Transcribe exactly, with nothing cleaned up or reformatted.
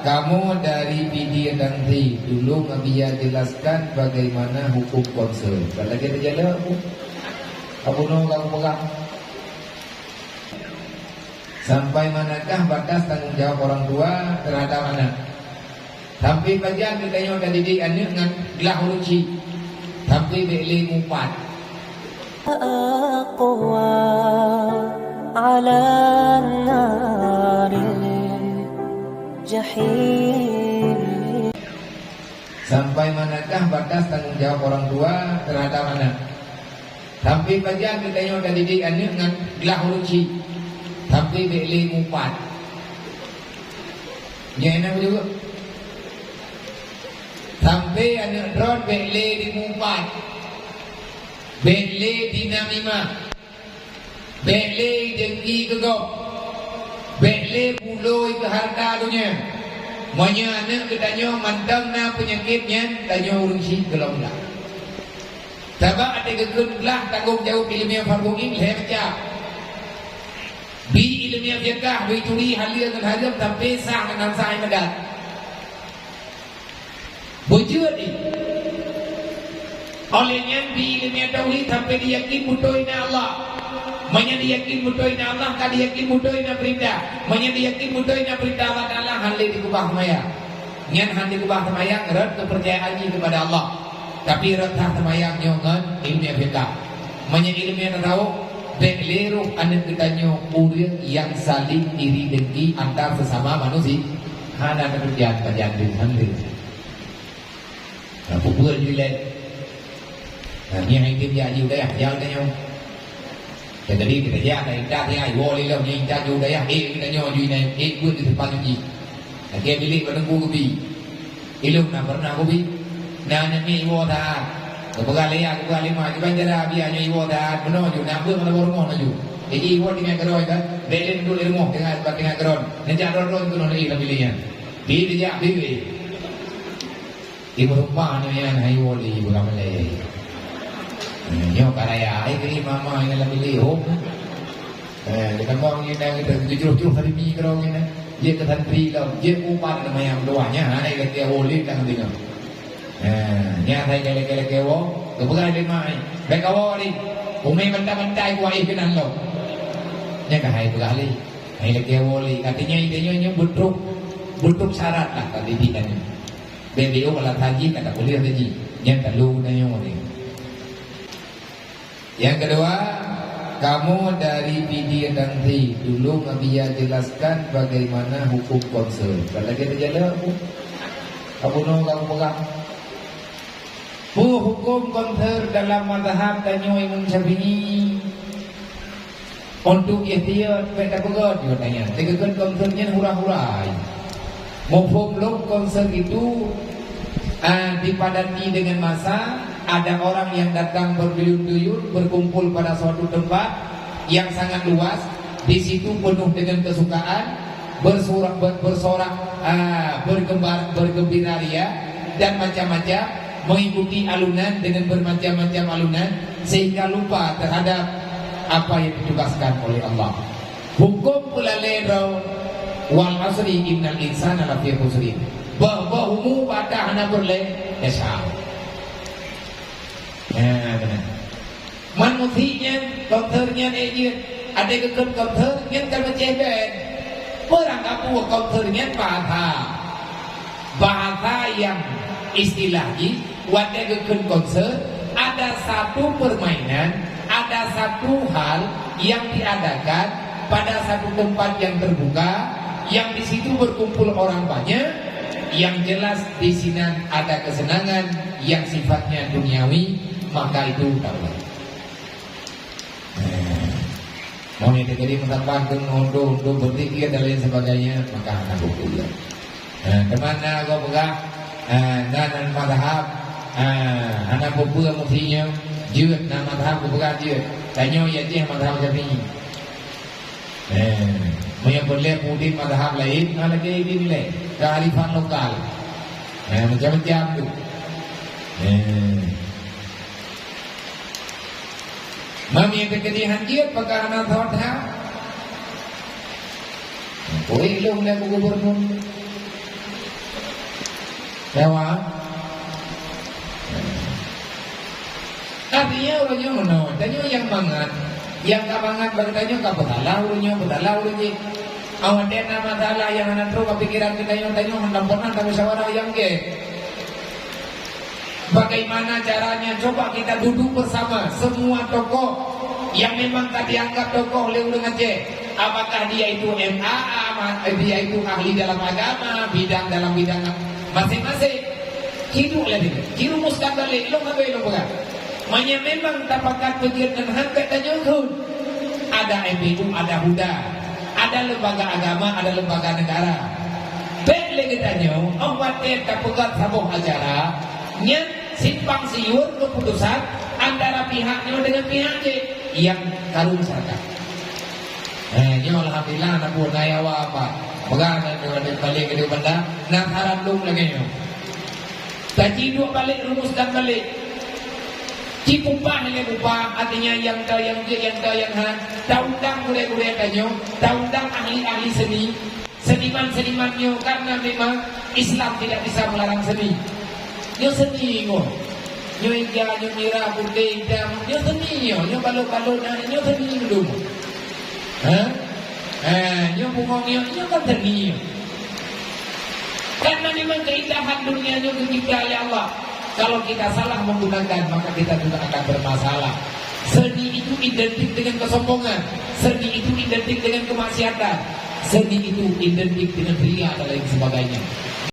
Kamoe dari Pidie Tangsi, tulông Abiya jelaskan bagaimana hukum konser. Kan lagèe teujalak, Bu? Abu Noe ka peugah. Sampai manakah batas tanggung jawab orang tua terhadap anak? Sampai pajan geutanyoe tadidik aneuk ngon glah ureueng chik? Sampai bèk lé mupat. أقوى على النار الجحيم. Sampai manakah batas tanggung jawab orang tua terhadap anak? Sampai pajan geutanyoe tadidik aneuk ngon glah ureueng chik? Sampai bèk lé mupat. Nyan na beujeuet. Sampai aneuk droen bèk lé dimupat. Bèk lé dinamimah. Bèk lé dengki keu gob. Bèk lé bulôi keu hareuta donya. Meunyoe aneuk geutanyoe mantong na peunyakét nyan, tanyoe ureueng chik gohlom glah. Sabab até geukheun glah tanggông jaweueb ileumèe fardhu ain lhèe macam. Bi ileumèe fiqah, bi turi halal ngon hareuem, tapi sah ngon han sah ibadat. Beujeuet jih. Óh lheueh nyan bi ileumèe tauhid sampai jiyakin beutôi na Allah. Meunyo jiyakin beutôi na Allah, ka jiyakin beutôi na peurintah. Meunyo jiyakin beutôi na peurintah Allah Taala, han lé dikeubah seumayang. Nyan han dikeubah seumayang rot keupeurcayaan jih keupada Allah. Tapi rot sah seumayang nyoe ngon ileumèe fiqah. Meunyo ileumèe tasawuf, bèk lé roh aneuk geutanyoe ureueng nyang saling iri dengki antar sesama manusia. Hana teupeujian pajan deuh han lé. Nah, peue-peue jih lé. Nah, nyan hai tem jak jih u dayah, jak u dayah. Jadi, kita jak, kita jak, ya, iwoe lé lom, nyan jak jih u dayah, eh, kita nyoe jih, eh, buet di tempat jih. Lagèe bilék bak teungku geubi. Ilôn na pernah geubi. Na aneuk miet iwoe that. Geupeugah lé yah, geupeugah lé mak, kiban cara biya nyoe iwoe that. Meunoe ju, na beuet ngon rumoh na ju. Jadi iwoe tinggai keudroe kan. Bèk lé duek lé rumoh tinggai, tinggai keudroe. Neujak droe-droe keunoe lé lam bilék nyan. Di, di jak, di, di. Ibu rupa nyoe nyan hai iwoe lé, ibu ramai lé. Nyoe ka raya, ai keu mama nyan lam bilék, hom. Eh, geutamong nyan dah geutanyoe jroh-jroh hari mi keudroe nyan. Jeuet keu santri lom, jeuet ubat nama nyang dua nyan, hana ilakèe woe lé lam bilék. Eh, nyan hai ilakèe-lakèe woe, geupeugah lé mak, "Bèk kawoe lé. Umé bantai-bantai kuaéh keunan lom." Nyan ka hai peugah lé. Hai ilakèe woe lé. Katanya, katanya nyoe beutrok, beutrok syarat lah tadidik nyan. Bèk lé oh alat haji ka tapeuleueh haji. Nyan talu geutanyoe ni. Yang kedua, kamoe dari Pidie Tangsi, tulông Abiya jelaskan bagaimana hukum konser. Kan lagèe teujalak, Bu? Abu Noe ka peugah. Peue huköm konser dalam mazhab tanyoe Imam Syafi'i? Untuk ihtiyat, bèk tapeugöt, jaweueb nyan. Teukeukheun konser nyan hura-hura. Muphom lom konser itu, ah, dipadati dengan massa, ada orang yang datang berduyun-duyun berkumpul pada suatu tempat yang sangat luas, di situ penuh dengan kesukaan, bersorak, ber-, bersorak, ah, bergembar-, bergembira ria, dan macam-macam, mengikuti alunan dengan bermacam-macam alunan, sehingga lupa terhadap apa yang ditugaskan oleh Allah. Huköm peulalèe droe, "Wal asri innal insana lafi khusrin." Bah, bah umu bata hana peureulèe, desya. Nah, beuna. Man musik nyan, konser nyan, eh, jeuet. Adak geukheun konser nyan ka meucéh band. Peurang kapeue konser nyan bahasa. Bahasa yang istilah jih, watèe geukheun konser, ada satu permainan, ada satu hal yang diadakan pada satu tempat yang terbuka, yang di situ berkumpul orang banyak, yang jelas di sinan ada kesenangan yang sifatnya duniawi, maka itu tak boleh. Eh, meunyoe teujadi meusapat keu untuk, untuk berzikir dan lain sebagainya, maka hana buku dia. Eh, teuma na gob peugah, eh, na, na mazhab, eh, hana peue-peue meusinya, jeuet na mazhab geupeugah jeuet. Tanyoe ya jih mazhab Syafi'i. Eh, meunyoe peureulèe peuudép mazhab laén, na lagèe idin ilèe, kearifan lokal. Eh, macam-macam tu. Eh. Mami yang terjadi hanjir, pakar anak thot ha. Koi lom lé gubernur. Lewat. Artinya ureueng nyoe meunoe, tanyoe nyang mangat, nyang ka mangat bak tanyoe ka peusalah ureueng nyoe, peusalah ureueng jih. Awak na masalah nyang hana trok bak pikeran geutanyoe, tanyoe hana pernah tamusyawarah nyang gét. Bagaimana caranya? Coba kita duduk bersama semua tokoh yang memang ka dianggap tokoh lé ureueng Aceh. Apakah dia itu M A, ma-, dia itu ahli dalam agama, bidang dalam bidang masing-masing. Ciduk lé dia. Cirumuskan balik, lôn habéh lôn peugah. Meunyoe memang tapakat peujeuet ngon hak tanyoe kheun. Ada M P U, ada HUDA, ada lembaga agama, ada lembaga negara. Bèk lé geutanyoe, óh watèe tapeugöt saboh acara, nyan simpang siur keuputusan antara pihak nyoe dengan pihak jih nyang karu masyarakat. Eh, nyoe alhamdulillah, na buet na yawa apa. Peugah na, na, na, balik keu banda, na saran lôn lagèe nyoe. Taji duek balik, rumuskan balik. Cipupah lé upah, artinya nyang ka, nyang jeuet, nyang ka, nyang han. Taundang gurèe-gurèe tanyoe, taundang ahli-ahli seni, seniman-seniman nyoe, karena memang Islam tidak bisa melarang seni. Nyoe seni nyoe. Nyoe ija, nyoe mirah, putéh, itam, nyoe seni nyoe, nyoe balot-balot, nyoe seni dulu. Ha? Eh, nyoe bungong nyoe, nyoe kan seni nyoe. Karena memang keindahan dunia nyoe dicipta oleh Allah. Kalau kita salah menggunakan, maka kita juga akan bermasalah. Seni itu identik dengan kesombongan. Seni itu identik dengan kemaksiatan. Seni itu identik dengan ria dan lain sebagainya.